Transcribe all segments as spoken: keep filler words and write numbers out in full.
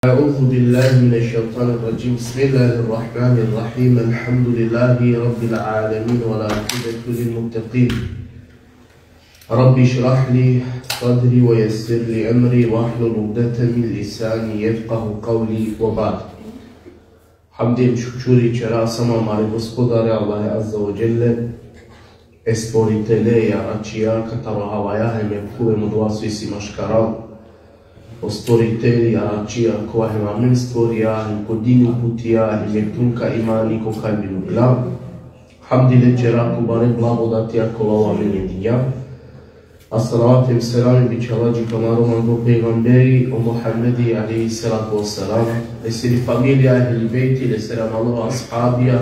أعوذ بالله من الشيطان الرجيم. بسم الله الرحمن الرحيم. الحمد لله رب العالمين والعاقبة للمتقين. رب اشرح لي صدري ويسر لي أمري واحلل عقدة من لساني يفقه قولي وبعد. Hamdi hem šukuri ćera samo amare Gospodare Allahe Azze ve Dželle, e Stvoritele i aračija kataro havaja hem e phuve hem odova so isi maškaral. O Stvoriteli i aračija kova hem amen stvorija, hem ko dini uputija, hem e trunka imani ko kalbi mukla. Hamdi le ćera ko bare blagodatija kola o amen dinja. A salavat hem selami bičhala dži ko amaro manglo pejgamberi, o Muhammedi alejhi salatu ve selam, lesiri familija, ehli bejti, lesere amalo ashabija,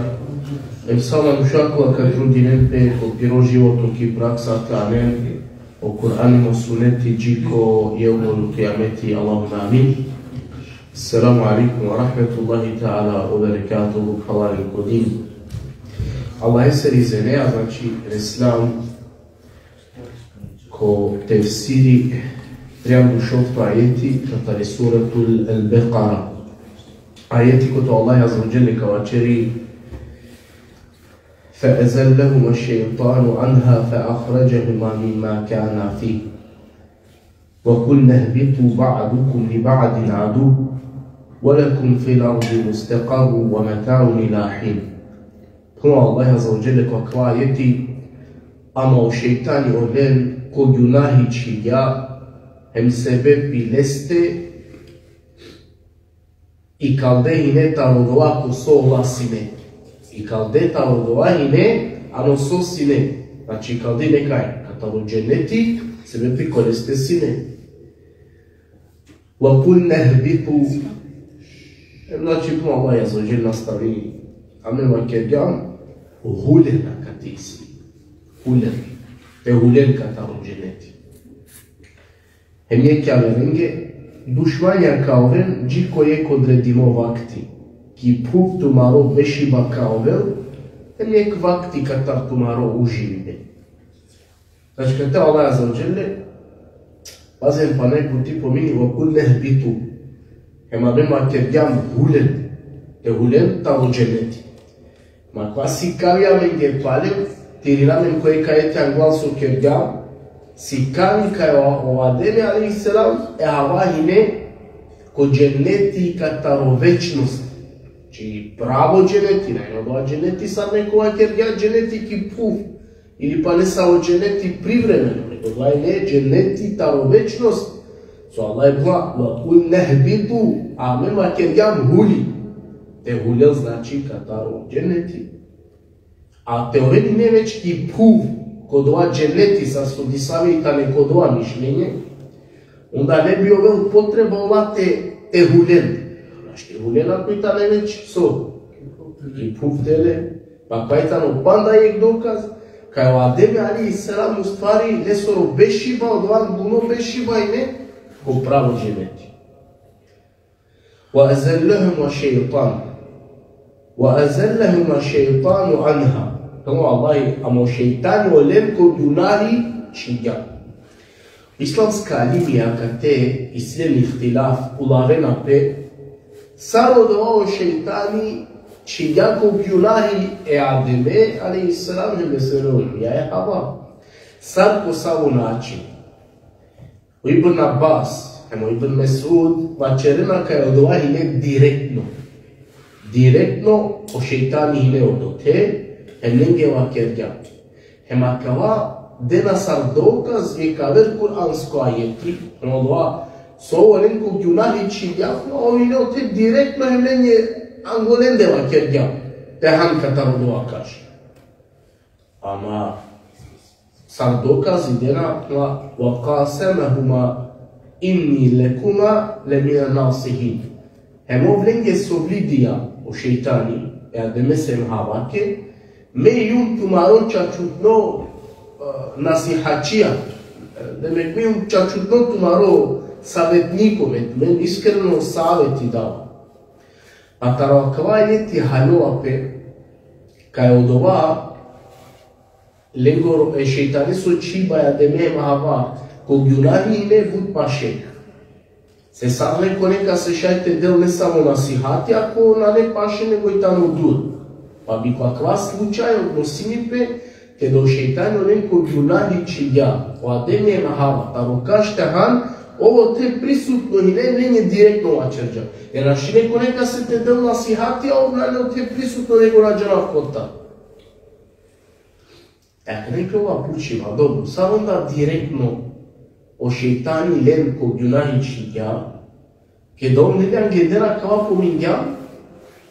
hem sa manuša kola ka trudinen pe ko piro životo ki praksa te anen o Kur'ani hem o suneti dži ko jevmul kijameti, Allahumme amin. Esselamu alejkum ve rahmetullahi teala ve berekatuhu, phralalen ko din. Allahesere izineja, znači, reslam ko tefsiri trianda u šovto ajeti katari suratul El-Bekara. Ajeti kote o Allah Azze ve Dželle ka vaćeri: فأزلهما الشيطان عنها فأخرجهما مما كانا فيه وقلنا اهبطوا بعضكم لبعض عدو ولكم في الأرض مستقر ومتاع إلى حين. Phenela o Allah Azze ve Dželle ko akava ajeti: Ama o šejtani olen ko gjunahi čhivgja, hem sebepi leste ikalde hine taro odova ko so ola sine. Ikalde taro odova hine ano so sine. Znači, ikalde hine kaj? Kataro dženeti, sebepi koleste sine. وقلنا اهبطوا. Em, znači, phenela o Allah Azze ve Dželle, nastavini: Amen vakergjam, hulen akate isi. Hulen. Te hulen kataro dženeti. Hem jekh averenge dušmanja ka oven dži ko jekh odredimo vakti. Ki phuv tumaro bešiba ka ovel, hem jekh vakti katar tumaro uživibe. Znači, kate o Allah Azze ve Dželle, pazen, pana jekh puti pomini: وقلنا اهبطوا. Hem amen vakergjam hulen. Te hulen taro dženeti. Ma kova sikavi amenge palem, te irina amen ko jekh ajeti anglal so kergjam, sikavi kaj o, o Ademi alejhi selam e hava hine ko dženeti kataro večnost. Znači, pravo dženeti, nane odova dženeti sar nekova kergja dženeti ki phuv, ili pana nesavo dženeti privremeno, nego odova hine dženeti taro večnost. So Allah phenela: وقلنا اهبطوا, amen vakergjam huli. Te hulel, znači, kataro dženeti. A te oven hine već ki phuv, ko dova dženeti, sar so disave i tane ko dova mišljenje, onda ne bi ovel potreba ola te, te hulen. Znači, te hulen ako i tane već so, ki phuv te le. Pa kaj tano panda jekh dokaz, kaj o Ademi alejhi selam, u stvari, lesoro bešiba, odova angluno bešiba hine ko pravo dženeti. وأزلهما الشيطان. وأزلهما الشيطان عنها. Tano Allah, ama o šejtani olen ko gjunahi čhivgja. Islamska alimija kate isi len ihtilaf, ulavena pe, sar odova o šejtani čhivgja ko gjunahi e Ademe alejhi selam hem lesere ulija e Hava. Sar, ko savo način. O Ibn Abbas hem o Ibn Mesud vaćerena kaj odova hine direktno. Direktno o šejtani hine odote, hem lenge vakergja. Hem akava dena sar dokaz jekh aver kuransko ajeti, hem odova so olen ko gjunahi čhivgja, ov hine ote direktno hem lenge, angolende vakergja te han katar odova kaš. Ama sar dokaz i dena: وقاسمهما إني لكما لمن الناصحين. Hem ov lenge sovli dija, o šejtani, e Ademese hem Havake: Me jum tumaro čačutno, e, nasihačija. E, demek, me jum čačutno tumaro savetniko, me tumen iskreno saveti dava. A taro akava ajeti haljova pe, kaj odova lengoro, e šejtaneso čhiba e Ademe hem Hava ko gjunahi hine but paše. Se sar neko nekase šaj te del ne samo nasihati, ako nane paše nego i tano dur. Pa bi ko akava slučaj odnosini pe, keda o šejtani olen ko gunahi čhivgja, o Ademi hem Hava, taro kaš te han, ov ote prisutno hine, lenge direktno vaćerđa. Jer našti neko nekase te del nasihati, a ov nane ote prisutno, nego na džanav kotar. E, akana i pela pučiba, dobro, sar onda direktno o šejtani len ko gunahi čhivgja, keda ov neli angleder akava pomingja,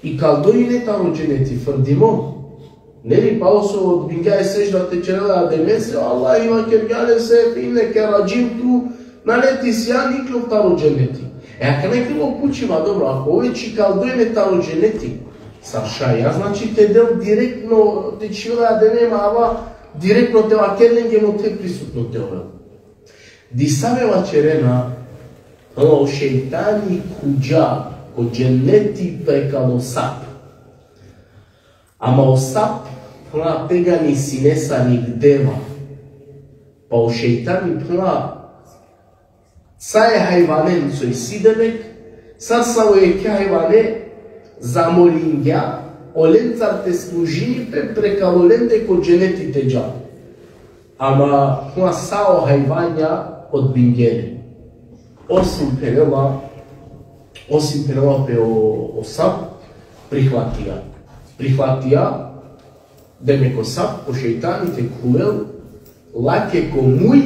ikaldo hine taro dženeti, frdimo. Neli, palo so odbingja e sedžda te ćerel e Ademese, Allah i vakergja lese: "Fe inneke radžim", tu nane ti sijan, iklov taro dženeti. E, akana i pela pučiba, dobro, ako ov već ikaldo hine taro dženeti, sar šaj, a, znači, te del direktno, te čhivel e Ademe hem Hava, direktno te vakerel lenge hem ote prisutno te ovel. Disave vaćerena, o šejtani khuđa ko dženeti prekalo sap. Ama o sap, pla, tegani sine sar jekh deva. Pa o šejtani, pla, sa e hajvanen so isi, demek, sar savo jekhe hajvane zamolingja olencar te služini pe, prekalo lende ko dženeti te džal. Ama, pla, sa o hajvanja odbingje le. Osim, phenela, osim, phenela pe, o, o sap prihvatija. Prihvatija, demek, o sap, o šejtani te khuvel lake ko muj,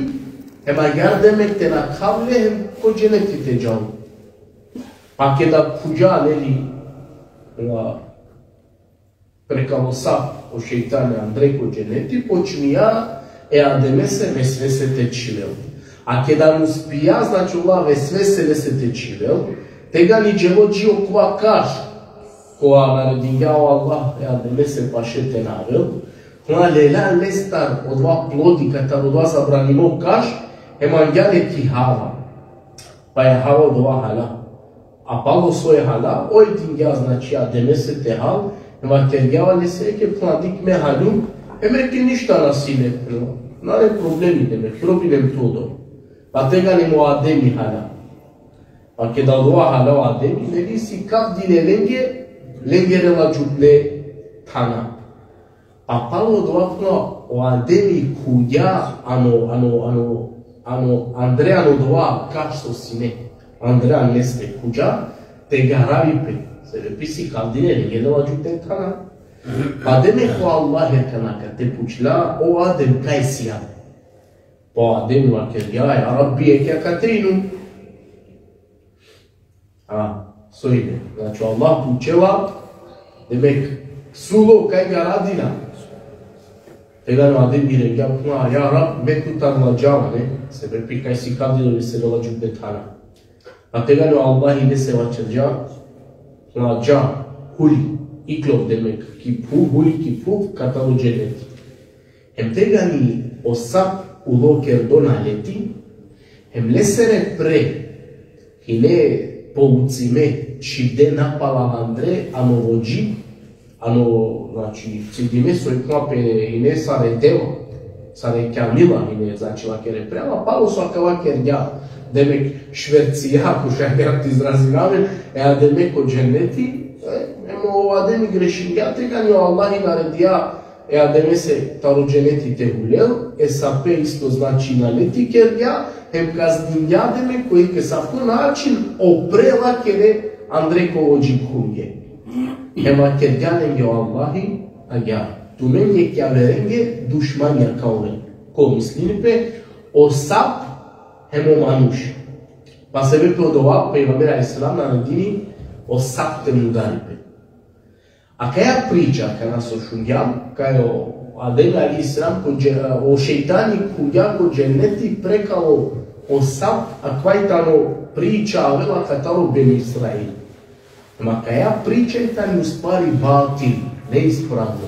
hem agjaar, demek, te nakhav le hem ko dženeti te džal. Pa keda khuđa, neli, la, prekalo sap o šejtani andre ko dženeti, počmija e Ademese vesvese te čhivel. A keda uspija, znači, ola vesvese lese te čhivel, tegani dželo dži okova kaš, kova naredingja o Allah e Ademese paše te navel, kova lela lestar odova plodi katar odova zabranimo kaš, hem angja le ki Hava. Pa e Hava odova hala. A palo so e hala, oj dingja, znači, Ademese te hal, hem vakergja lese: "Eke, pla, dikh, me haljum, hem eke ništa na sine, pla. Nane problemi, demek, probinen tu odova." Pa tegani hem o Ademi hala. Pa keda odova hala o Ademi, neli, sikavdine lenge, lengere ladžutne thana. A palo odova, pla, o Ademi khuđa ano, ano, ano, ano, andre ano odova kaš so sine. Andre ano leste khuđa te garavi pe. Sebepi sikavdine lengere ladžutne thana. Pa, demek, o Allah akana kate pučla: "O Adem, kaj sijan?" Pa o Adem vakergja: "Ja Rabbi, eke akate inum." A, so ine? Znači, Allah pučela, demek, sulo kaj garadina. Tegani o Adem irengja, pla: "Ja Rab, me tutar ladžava, ne? Sebepi kaj sikavdine lesere ladžutne thana." A tegani o Allah lese vaćerđa, pla: "Dža, huli, iklov, demek, ki phuv, huli ki phuv, kataro dženeti." Hem tegani o sap ulo kerdo naleti, hem lesere pre hine poucime, čhivde napalal andre ano vođi, ano, znači, cidime soj, pla, pe hine sar e deva, sar e kjamila hine, znači, lakere prela, palo so akava kergja, demek, švercija, ako šaj te izrazina amen, e Ademe ko dženeti, e, hem o Ademi grešingja, tegani o Allah naredija e Ademese taro dženeti te hulel, e sape isto, znači, naleti kergja, hem kazningja, demek, ko jekh asavko način o pre lakere andre ko vođi khuvge. Hem vakergja lenge o Allahi agjaar: "Tumen jekh javerenge dušmanja ka oven." Ko mislini pe? O sap hem o manuš. Pa sebepi odova pejgamberi alejhi selam naredini o sap te mudari pe. Akaja priča, akana so šungjam, kaj o Adem alejhi selam ko dže-, o šejtani khuvgja ko dženeti prekalo o sap, akava i tano priča avela kataro Beni Israil. Ama akaja priča i tani ustvari batil, neispravno.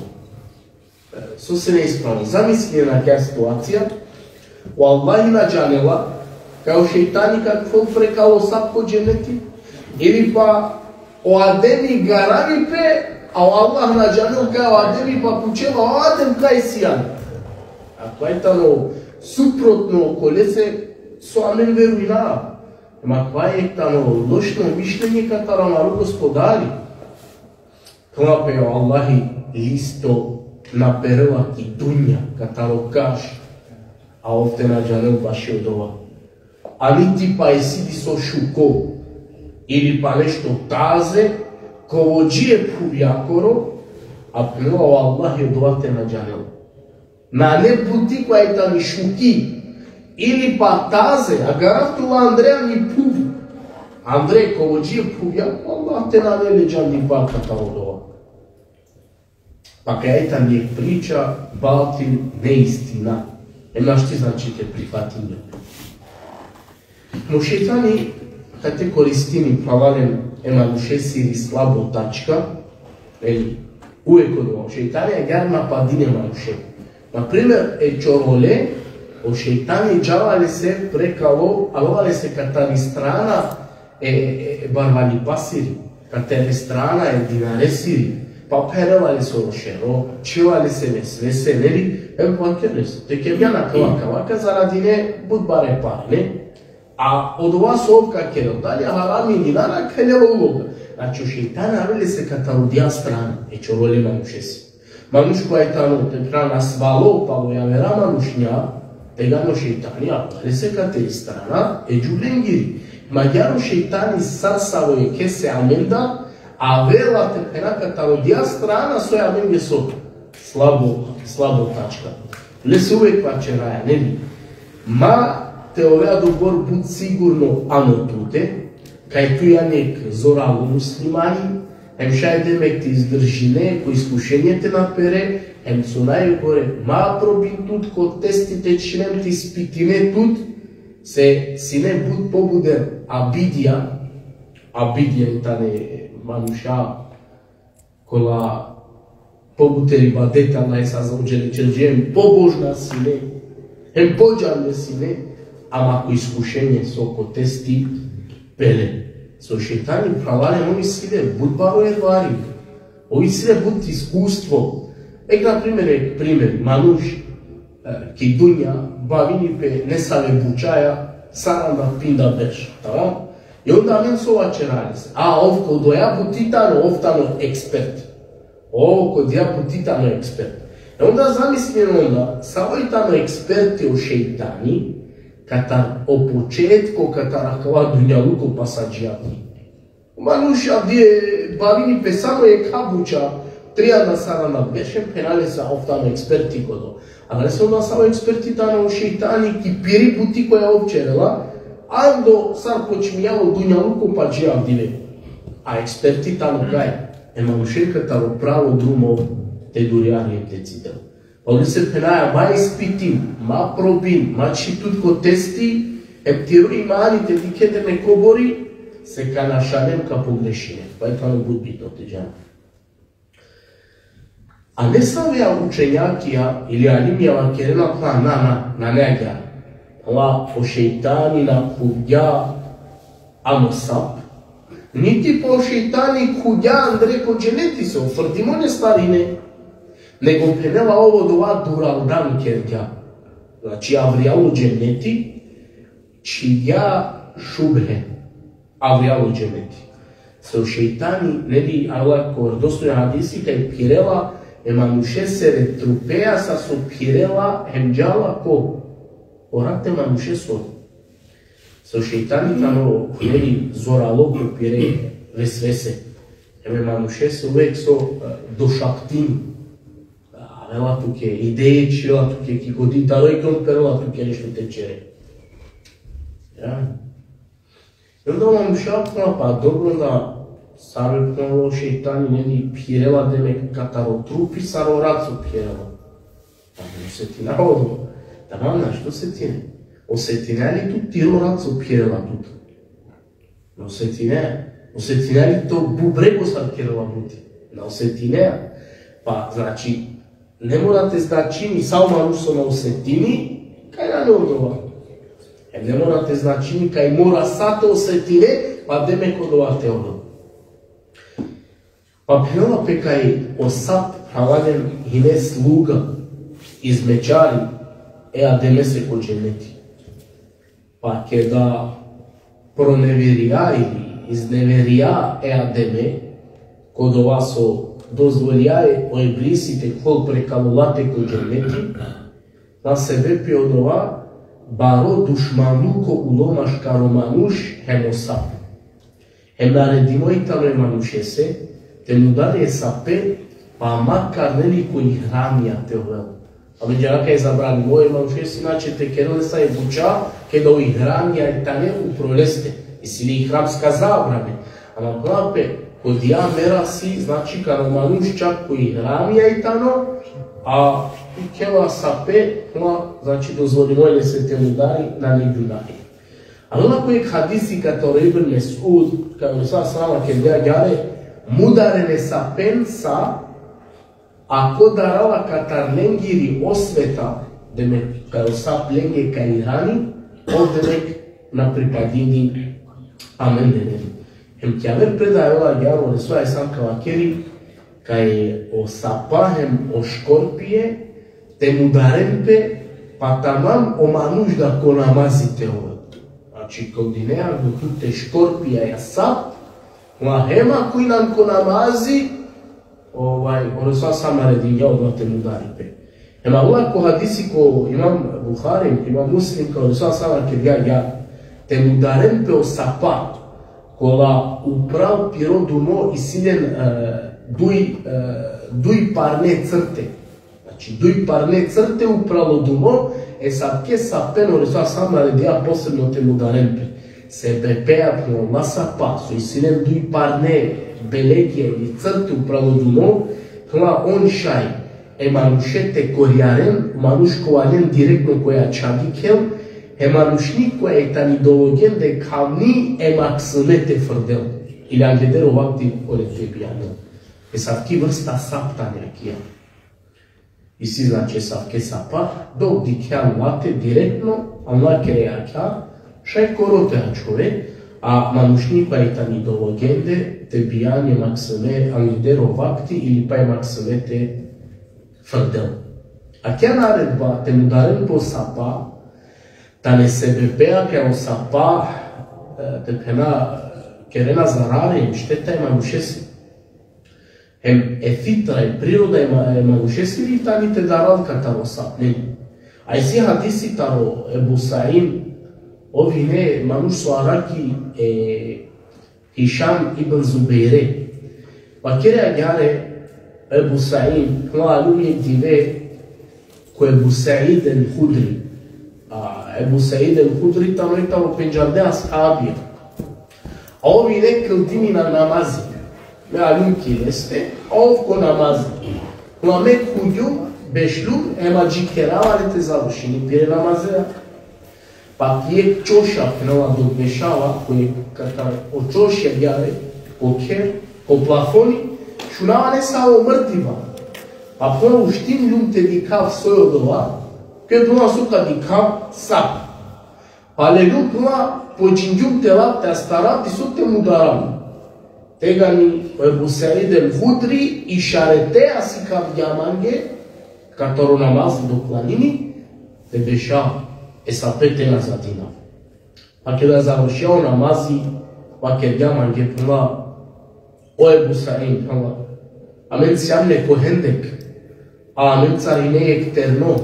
E, sose neispravno? Zamislinen akaja situacija, o Allahi na džanela kaj o šejtani ka khuvel prekalo sap ko dženeti, ili pa o Ademi garavi pe, a o Allah na džanel kaj o Ademi, pa pučela: "O Adem, kaj sijan?" Akava i tano suprotno okolese so amen verujna. Ema kova tano lošno mišljenje kataro amaro Gospodari. Kova pe o Allahi isto na perela ki dunja kataro kaš, a ov te na džanel baši odova. A niti pa isi diso šuko, ili pa nešto taze, kovodžije phuvjakoro, a phenela o Allahi odova te na džanel. Nane buti kova tani šuki, ili pa taze, agjaar tu la andre ani phuv. Andre kovodžije phuvjakoro, Allah te nane le džandipa kataro odova. Pa kaj tani priča batil, neistina. Em našti znači te prifatinel. Mo šejtani, kate koristini, phralalen, e manušesiri slabo tačka, eli, uvek odova, šejtani agjaar napadini e manuše. Na primer, e čorole, o šejtani džala lese prekalo, avela lese katari strana e, e, e barvanipasiri, katari strana e dinaresiri, pa pherela lese o šero, čhela lese vesvese, neli, em vakerela lese, te kergjan akava, akava, ka zaradine but bare pare, ne? A odova so ov ka kerel, dali harami ili na, na khelela uloga. Znači, o šejtani avela lese kataro odija strana e čorole manušese. Manuš kova tano, te phena, nasvalo palo javera manušnja, tegani o šejtani avela lese katari strana e džuvlengiri. Agjaar o šejtani sar savo jekhese amendar, avela, te phena, kataro odija strana so amenge so slabo, slabo tačka. Lese uvek vaćeraja, neli? Ma te ove adobor but sigurno ano tute, kaj tu jekh zoralo muslimani, hem šaj demek te izdržine, ko iskušenje te na pere, hem so najgore, ma probin tut ko testi te čhine, te ispitine tut, se sine but pobuter abidija, abidija tane manuša, kola pobuter ibadeti Allahese azze ve dželle ćerđe, pobožna sine, hem podžanle sine, ama ko iskušenje so ko testi pele. So šejtani, phralalen, ov isi le but baro ervari. Ov isi le but iskustvo. Ek, na primer, ek primer, manuš, e, ki dunja, bavini pe nesave bućaja, saranda pinda berš, tamam? I onda amen so vaćera lese. A ov ko doja buti tano, ov tano ekspert. Ov ko doja buti tano ekspert. E onda zamislin onda, savo i tano eksperti o šejtani, katar o početko, katar akava dunjaluko pa sa dži avdive. O manuš avdive bavini pe samo jekha buća, trianda, saranda berš, em phena lese ov tano eksperti ko to. A na lese onda savo eksperti tano o šejtani ki piri buti koja ov ćerela, ando sar počminđa o dunjaluko pa dži avdive. A eksperti tano kaj? E manušen kataro pravo drumo te durjari, te cidel. Pa lese phenaja, ma ispitin, ma probin, ma čhi tut ko testi, em tiro imani te dikhe te me kobori, se ka našalem, ka pogrešine. Pa i tano but bitno te džane. A nesave učenjakija ili alimija vakerena, pa na, na, nane agjaar. Ama o šejtani na khuvgja ano sap, niti pa o šejtani khuvgja andre ko dženeti, so frdimo ne starine, nego phenela ov odova duraldan kergja. Znači, avrijal o dženeti, čhivgja šubhe, avrijal o dženeti. So šejtani, neli, Allah ko vjerodostojno hadisi, kaj phirela e manušesere trupea, sa so phirela hem džala ko, o rat e manušesoro. So šejtani tano, neli, zoralo ko pire vesvese. Em e manušese uvek so, e, došaptini. Avela tuke ideje, čhela tuke ki godi, taro i kon perela tuke nešto te ćere. Ja. I onda o manuša phena, pa dobro, onda sar, phena, o šejtani, neli, phirela demek kataro trupi, sar o rat so phirela. Pa na osetina odova. Tamam, našti osetine? Osetine li tut tiro rat so phirela tut? Na osetine. Osetine li to bubrego sar kerela buti? Na osetine. Pa, znači, ne mora te značini, sa o manuš so na osetini, kaj nane odova. Em ne mora te značini kaj mora sa te osetine, pa demek odova te ovel. Pa phenela pe kaj o sap, phralalen, hine sluga, izmeđari e Ademese ko dženeti. Pa keda proneverija ili izneverija e Ademe, ko dova so dozvolija e o Iblisi te khol prekalo late ko dženeti, na sebepi odova baro dušmanluko ulo maškaro manuš hem o sap. Hem naredimo i tano e manušese te mudari e sape, pa makar neli ko ihramija te ovel. Amenđe kaj zabranimo e manušese, inače te kerel sa e buča, keda o ihramija i tane upro leste. Isi li ihramska zabrane. Ama puna pe, ko dija mera si, znači, kana o manuš čak ko ihramija i tano, a ikhela sape, puna, znači, dozvolimo lese te mudari, nane gunahi. Avela ko jekh hadisi kataro Ibn Mesud, kaj o Resul sallallahu alejhi ve sellem kergja agjare, mudaren e sapenca, ako darava katar lengiri osveta, demek, kaj o sap lenge ka irani, ov, demek, na pripadini amende, demek. Hem ki aver predaja avela agjare, o Resul sallallahu alejhi ve sellem ka vakeri, kaj o sapa hem o škorpije te mudaren pe, pa tamam o manuš da ko namazi te ovel. Znači, ko dinea, do tut te škorpija ja sap, ma hem ako inan ko namazi, ovaj, o Resul sallallahu alejhi ve sellem naredingja odova te mudari pe. Hem avela ko hadisi ko imam Buhari, imam Muslim, kaj o Resul sallallahu alejhi ve sellem kergja agjare, te mudaren pe o sapa, kola upral piro dumo isi len, e, duj, e, duj parne crte. Znači, duj parne crte upral o dumo, e asavke sapen o Resul sallallahu alejhi ve sellem naredingja posebno te mudaren pe. Sebepi, puna, ola sapa so isi len duj parne belegija ili crte upral o dumo, puna, on šaj e manuše te korjaren, manuš kova len direktno ko jakha dikhel, e manušni koja i tani dovogende khavni e maksime te frdel. Ili angleder o vakti ole te bijanel. E asavki vrsta sap tane akija. Isi, znači, e asavke sapa, dok dikhen late direktno, anglakere jakha, šaj koro te ačhove, a manušni koja i tani dovogende, te bijani e maksime angleder o vakti ili pa e maksime te frdel. Akija naredba te mudaren pe o sapa, tane sebepi kaj o sapa, e, te phena, kerena zarari, šteta e manušese. Hem e fitra, e priroda e ma-, e manušesiri tani te daral kataro sap, ne. A isi hadisi taro Ebu Said, ov hine manuš so arakhi e Hišam ibn Zubejre. Vakeri agjare Ebu Said, puna, aljum jekh dive ko Ebu Said el-Hudri. A Ebu Said el-Hudri tano jekh taro pendžarde ashabija. A ov ine kildini na namazi. Me aljum ki leste, a ov ko namazi. Puna, me khuđum, bešljum, hem adžikerava le te završini pire namazea. Pa ki jekh čoša, phenela, dok bešava, ko jekh katar o čoša agjare, ko kher, ko plafoni, šunava nesavo mrdiba. Pa, puna, uštinđum te dikhav soj odova, ked, puna, so ka dikhav, sap. Pa leljum, puna, počinđum te lav te astarav, diso te mudarav. Tegani o Ebu Said el-Hudri išaretea sikavgja mange, kataro namaz dok klanini, te bešav, e sape te na zadinav. Pa keda završija o namazi, vakergja mange, puna, o Ebu Said, puna, amen sijam le ko hendek, a amencar hine jekh terno,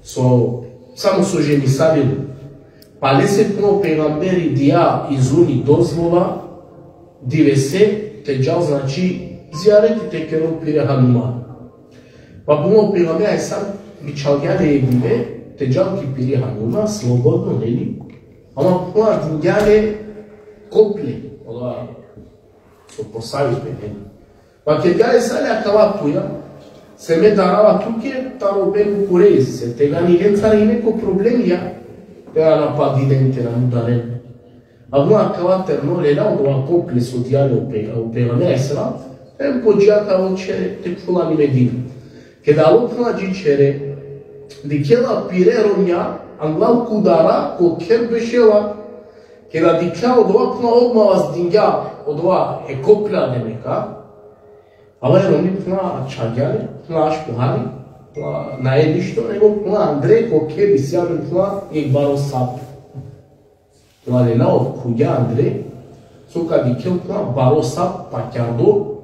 so, samo so ženisalilo. Pa lese, puna, o pejgamberi dija izun i dozvola, divese te džal, znači, zijareti te kerel pire hanuma. Pa, puna, o pejgamberi alejhi selam bičhalgja le e dive te džal ki pire hanuma, slobodno, neli? Ama, puna, dingja le koplje, ola so posavi pe, neli? Pa kergja le: Sa le akava tuja, se me darava tuke taro Benu Kurejze, tegani lencar hine ko problemija, te na napadinen, te na mudaren. A, puna, akava terno lela, odova koplje so dija le o pe-, o pejgamberi alejhi selam, hem pođija ka alo čhere te khuvel ani Medina. Keda alo, puna, dži čhere, dikhela pire romnja, anglal ko udara, ko kher bešela, keda dikhlja odova, puna, odma vazdingja odova e koplja, demek, a? Ava e romni, puna, ačhagja le, puna, aško hari, puna, nae ništo, nego, puna, andre ko kher isi amen, puna, jekh baro sap. Lela ov khugja andre, so ka dikhel, phenela, baro sap pakjardo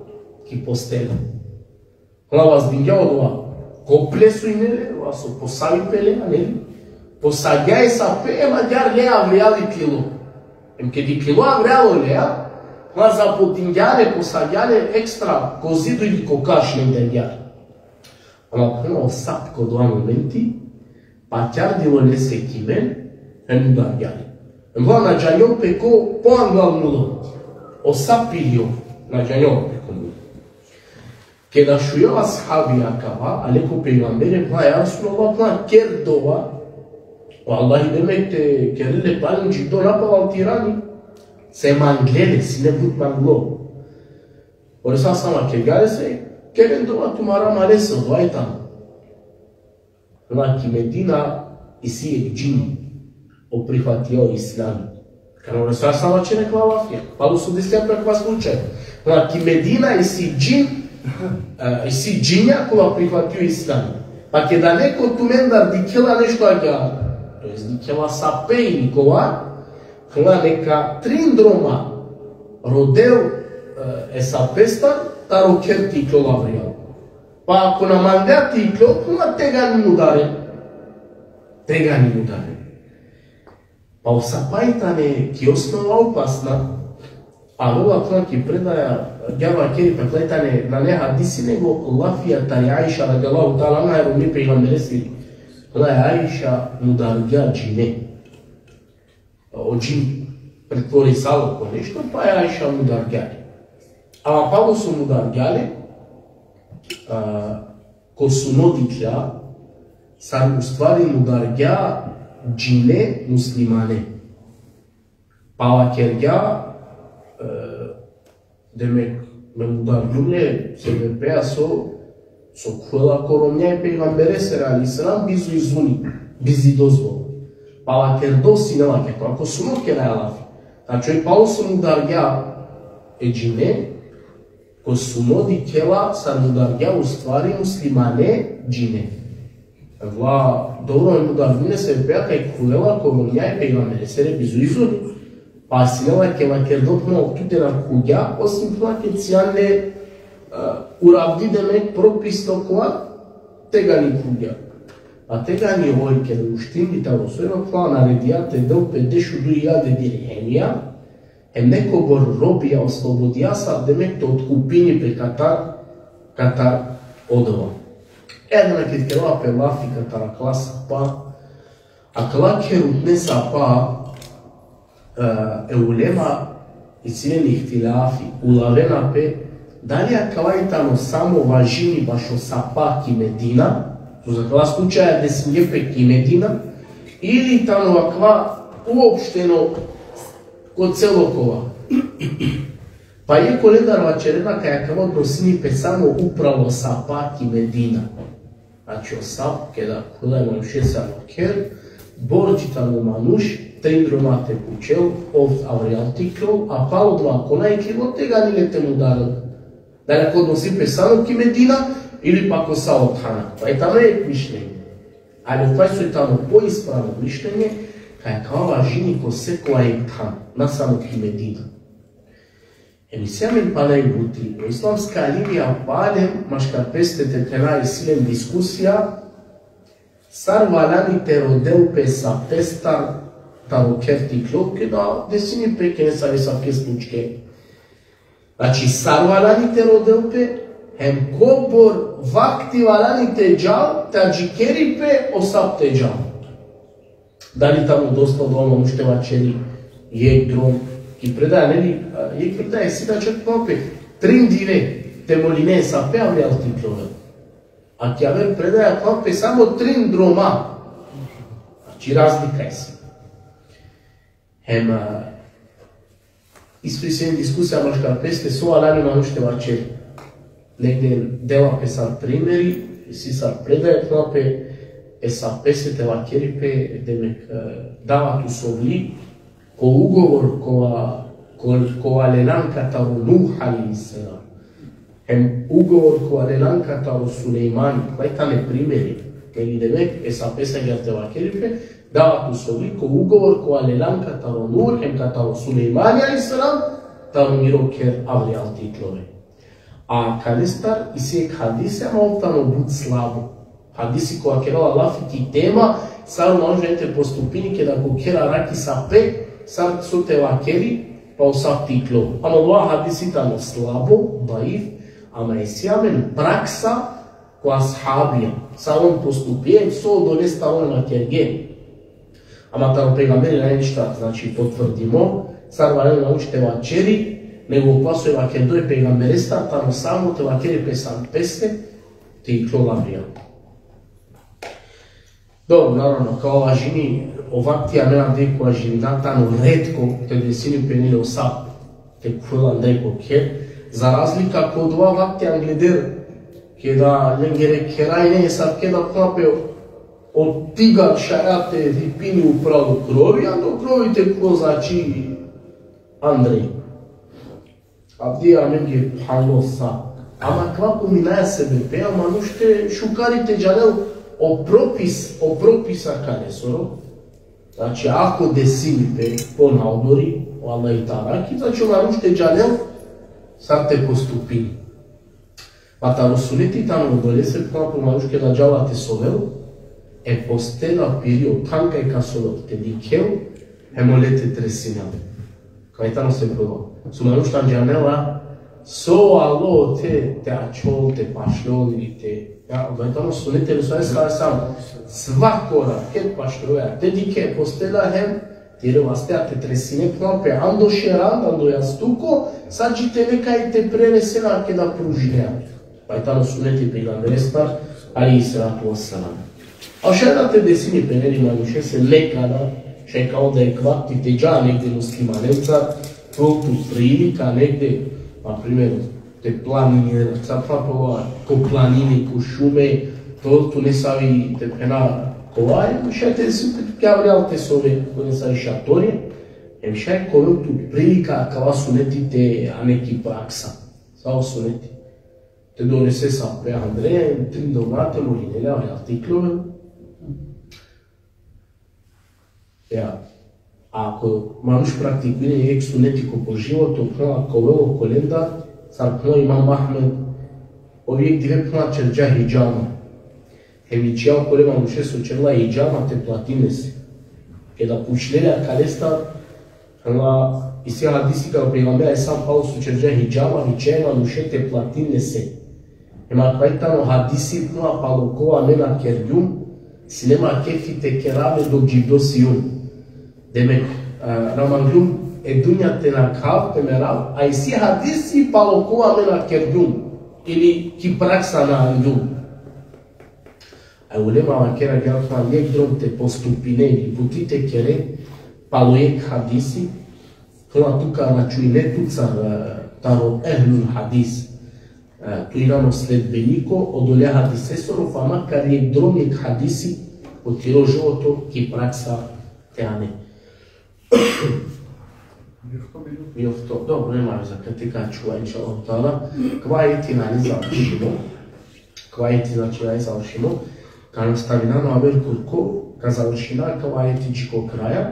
ki postela. Phenela, vazdingja odova ko plesujne le, odova so posavi pe lea, neli? Posagja e sape, em agjaar lea avrijal iklilo. Em keda iklilo avrijal olea, phenela, zapotingja le, posagja le ekstra ko zidu ili ko kaš, neli, agjaar. Ama, phenela, o sap ko dova momenti pakjardilo lese ki men, em mudargja le. Em, phenela, na džanjol pe ko, po anglal mulo. O sap ili ov, na džanjol pe ko mulo. Keda šunđa o ashabi akava, ale ko pejgambere, phenela, ja Resulallah, phenela, ker dova, o Allah, demek, te kerel le palem dživdo napalal te irani, se mangle le, sine but manglo. O Resul sallallahu alejhi ve sellem vakergja lese: Keren dova tumare amalese, odova i tano. Phenela, ki Medina isi jekh džini, ov prihvatija o islami. Kana o Resul sallallahu alejhi ve sellem vaćeri akava lafija, palo so desija pe akava slučaj. Phenela, ki Medina isi džin, e, isi džinja kola prihvatija o islami. Pa keda neko tumendar dikhela nešto agjaar, to jest dikhela sape ili kova, phenela, neka trin droma rodel, e, e sapestar, taro kher te iklol avrijal. Pa ako na mangla te iklol, phenela, tegani mudaren. Tegani mudaren. Pa o sapa i tane ki osnova opasna, a avela, phenela, ki predaja, ja vakeri, pa akala i tane, nane hadisi nego lafija tari Aiša radijallahu ta'ala anha, e romni pejgamberesiri. Phenela, Aiša mudargja džine. O džin pretvorisalo ko nešto, pa e Aiša mudargja le. Ama palo so mudargja le, a, ko suno dikhlja sar ustvari mudargja džine muslimane. Pa vakergja, e, demek, me mudargjum le sebepi so, so khuvela ko romnja e pejgamberesere alejhi selam bizo izuni, bizi dozvola. Pa vakerdo sine, vakerdo, ako suno keraja lafi. Znači, oj palo so mudargja e džine, ko suno dikhela sar mudargja ustvari muslimane džine. Vla, dobro, mudargjum le sebepi kaj khuvela ko romnja e pejgamberesere bizo izuni. Pa sine vakerdo, phenela, tu te na khuvgja, osim, phenela, ked sian le, e, uravdi, demek, propisno kova, tegani khuvgja. A tegani oj ked uštindi taro soj, phenela, naredija te del pe dešuduj iljade dirhemija, hem nekobor robija oslobodija sar, demek, te otkupini pe katar, katar odova. E, adava ked kerela pe lafi katar akala sapa, akala kherutne sapa, e, e ulema isi len ihtilafi, ulavena pe, dali akava i tano samo važini bašo sapa ki Medina, so za akala slučaja desingje pe ki Medina, ili tano akava uopšteno ko celo kova. Pa jekh olendar vaćerena kaj akava odnosini pe samo upravo sapa ki Medina. Znači, o sap, keda khuvela e manušesoro kher, borči tano manuš trin droma te pučel, ov avrijal te iklol, a palo dova ako na iklilo, tegani le te mudarel. Dali akava odnosi pe samo ki Medina, ili pa ko sa o thana. Pa i tano jekh mišljenje. Ali ov kaj so i tano poispravno mišljenje, kaj akava važini ko sekova jekh than, na samo ki Medina. Em isi amen pana jekh buti, o islamska alimija palem maškar peste te thena isi len diskusija, sar valjani te rodel pe sapestar taro kher te iklol, keda desini pe kene save sapke slučke. Znači, sar valjani te rodel pe, hem kobor vakti valjani te džal, te adžikeri pe, o sap te džal. Dali tano dosta odova manuš te vaćeri jekh drom, ki predaja, neli, a, jekh predaja isi da čak pe trin dive te moline e sape avrijal te iklove. A ki aver predaja pe samo trin droma. Znači, razlika isi. Hem, a, isto isi len diskusija maškar peste, so valjani manuš te vaćeri. Negde dela pe sar primeri, isi sar predaja, phenela pe, e sapese te vakeri pe, demek, e, davat uslovli, ko ugovor kova, ko-, kova lelan kataro Nuh alejhi selam. Hem ugovor kova lelan kataro Sulejmani, kova i tane primeri, neli, demek, e sapese agjaar te vakeri pe, Dava tu sovli ko ugovor kova lelan kataro Nuh, hem kataro Sulejmani alejhi selam, taro miro kher avrijal te iklove. A kalestar isi jekh hadisi, ama ov tano but slabo. Hadisi kova kerela lafi ki tema, sar o manuš te postupini keda ko kher arakhi sa pe, sar so te vakeri, pa o sap te iklol. Ama odova hadisi tano slabo, daif, ama isi amen praksa ko ashabija, sar on postupie, so odolestar on vakerge. Ama taro pejgamberi nane ništa, znači, potvrdimo, sar valjani o manuš te vaćeri, nego kova so vakerdo e pejgamberestar, tano samo te vakeri pe sam peste, te iklol avrijal. Dobro, naravno, kava važini, o vakti amen avdive ko važini, da tano retko te desini pe, neli, o sap te khuvela andre ko kher, za razlika ko dova vakti angleder, keda lengere khera ine, sar keda pa pe o tigar šaja te ripini upral o krovi, a o krovi te khuvel, znači, andre. Avdive amenge phalo sa. Ama kava pominaja sebepi, a manuš te šukari te džanel o propis, o propisa kalesoro. Znači, ako desini pe po naodori, o Allah i taraki, znači, o manuš te džanel sar te postupini. Pa taro suneti tano odolese, pa o manuš keda džala te sovel, e postela piri o than kaj ka sovel, te dikhel, hem ole te tresinel. Kaj tano se prvo. So manuš na džanela so alo te, te ačhol, te pašljol ili te, ja, kaj tano suneti Resulullah sallallahu alejhi ve sellem. Svako rat, ked pašljoja, te dikhe e postela hem, tire vaste te tresine pe ando šerand, ando jastuko, sa dži te nekaj te prenesena keda pružinea. Pa i tano suneti pejgamberestar, alejhi salatu vesselam. A šaj da te desini pe, neli, manušese nekada, šaj ka ovel jekh vakti te dža negde muslimanenca, te ovel tut prilika negde, na primer, te planini, sa pa po, ko planini, ko šume, te ovel tut nesavi, te phena, kova, šaj te desi pe, ka avrijal te sove ko nesavi šatori, em šaj ka ovel tut prilika, kava suneti te ane ki praksa. Sa o suneti. Te donese sa pe andre, trin doba te moline le, avrijal te iklove. Ja. Ako manuš praktikujne jekh suneti ko, ko životo, phla, ka ovel okolendar, sar phla Imam Ahmed, ov jekh dive, phla, ćerđa hidžama. Hem ićhija okole manuše so ćerela hidžama te platini lese. Keda pučle le akalestar, Ama isi hadisi kaj o pejgamberi alejhi selam palo so ćerđa hidžama, vičela e manuše te platini lese. Ema kaj tano hadisi, phla, palo kova amen kergjum, sine ma kefi te kerav le dok dživdo sijum. Demek, e, na manglum e dunja te nakhav, te merav, a isi hadisi palo kova amen kergjum, ili ki praksa na angjum. A ulema vakera, gel, phla, jekh drom te postupine, ili buti te kere, palo jekh hadisi, phla, tu ka računine tut sar, e, taro ehlul hadis. E, tu injan o sledbeniko odole hadisesoro, pa makar jekh drom, jekh hadisi, ko tiro životo ki praksa te ane. Jofto, dobro, nema veze, kaj te ka čuva, inšallah taala. Kava ajeti nane završimo. Kava ajeti, znači, nane završimo. Ka nastavinama aver kurko, ka završina kava ajeti dži ko kraja,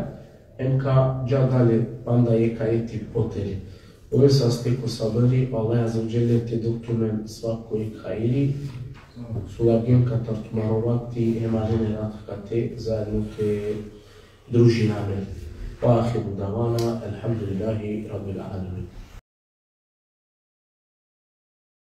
em ka dža dalje panda jekh ajeti potere. Ove saste ko sabri, Allah azze ve dželle te del tumen svako jekh hajri, so lagin katar tumaro vakti, hem alen e rat kate, zajedno te družina amen. Ve ahiru davana, elhamdulillahi rabbil alemin.